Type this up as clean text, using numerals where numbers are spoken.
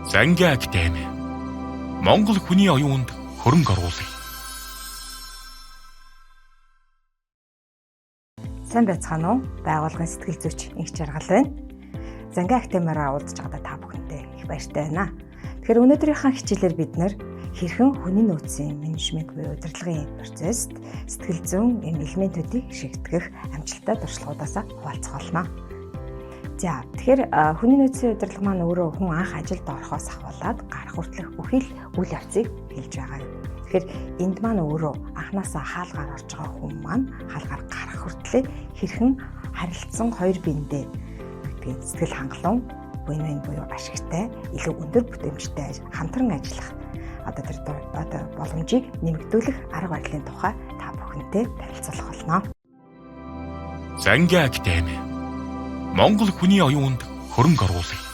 Зангийн академи Монгол хүний оюунд хөрөнгө оруулах. Сайн байцгаана уу? Байгууллагын сэтгэл зүйч Инх Жаргал байна. Зангийн академиараа уулзж байгаадаа та бүхэнтэй их баяртай байна. Тэгэхээр өнөөдрийнхөө хичээлээр бид нэр хэрхэн хүний нөөцийн менежмент буюу удирдлагын процесст сэтгэл зүйн энэ элементүүдийг шигтгэх амжилттай туршлагуудаас хуваалцах болно. За, тэгэхээр хүний нөөцийн удирдлага маань өөрөө хүн анх ажилд орохоос ахуулаад гарах хүртэлх бүхий л үйл явцыг хэлж байгаа юм. Тэгэхээр энд маань өөрөө анханасаа хаалгаар орж байгаа хүн маань хаалгаар гарах хүртлээр хэрхэн харилцсан хоёр биендээ гэдгийг сэтгэл хангалуун, win-win буюу ашигтай, илүү өндөр бүтээмжтэй хамтран ажиллах одоо тэр одоо боломжийг нэмэгдүүлэх арга барилын тухай та бүхэнтэй танилцуулах болно. Зангийн академи Монгол хүний оюунд хөрөнгө оруулах.